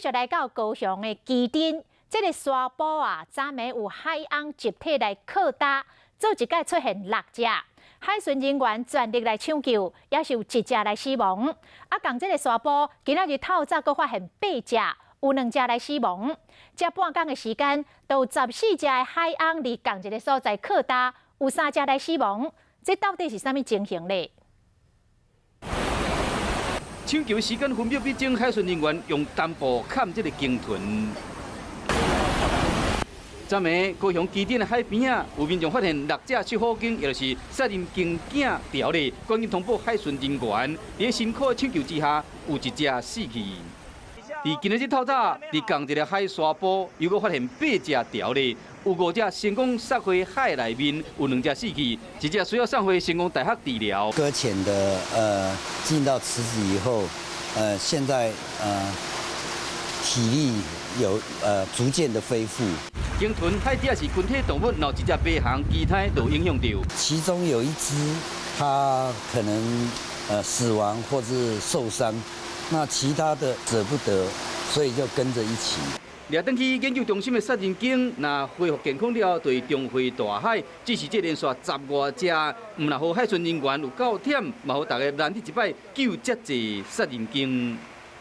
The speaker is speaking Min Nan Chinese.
續來到高雄的旗津，這个沙埔啊，昨暝有海鰪集體來靠礁，做一擺出現六隻，海巡人員全力來搶救，也是有一隻來死亡。啊，仝這个沙埔今仔日透早閣發現八隻，有兩隻來死亡。這半工的時間，都有14隻的海鰪佇仝一个所在靠礁，有三隻來死亡。這到底是啥物情形咧？搶救時間分秒必爭，海巡人員用單步砍這个鯨豚。昨暝高雄旗津的海邊仔，有民眾發現六隻食虎鯨，也就是殺人鯨囝牢咧，趕緊通報海巡人員。佇辛苦的搶救之下，有一隻死去。佇今仔日透早，佇仝一个海沙埔，又閣發現八隻牢咧，有五隻成功殺回海內面，有兩隻死去，一隻需要送回成功大學治療。擱淺的進到池子以後，現在體力有逐漸的恢復。鯨豚海底是群體動物，若一隻迷航，其他就影響著。其中有一隻，它可能死亡或是受傷，那其他的捨不得，所以就跟着一起。掠轉去研究中心的殺人鯨，若恢復健康了，就會重回大海。只是這連續十外隻，毋但予海巡人員有夠忝，嘛予大家難得一擺救遮濟殺人鯨。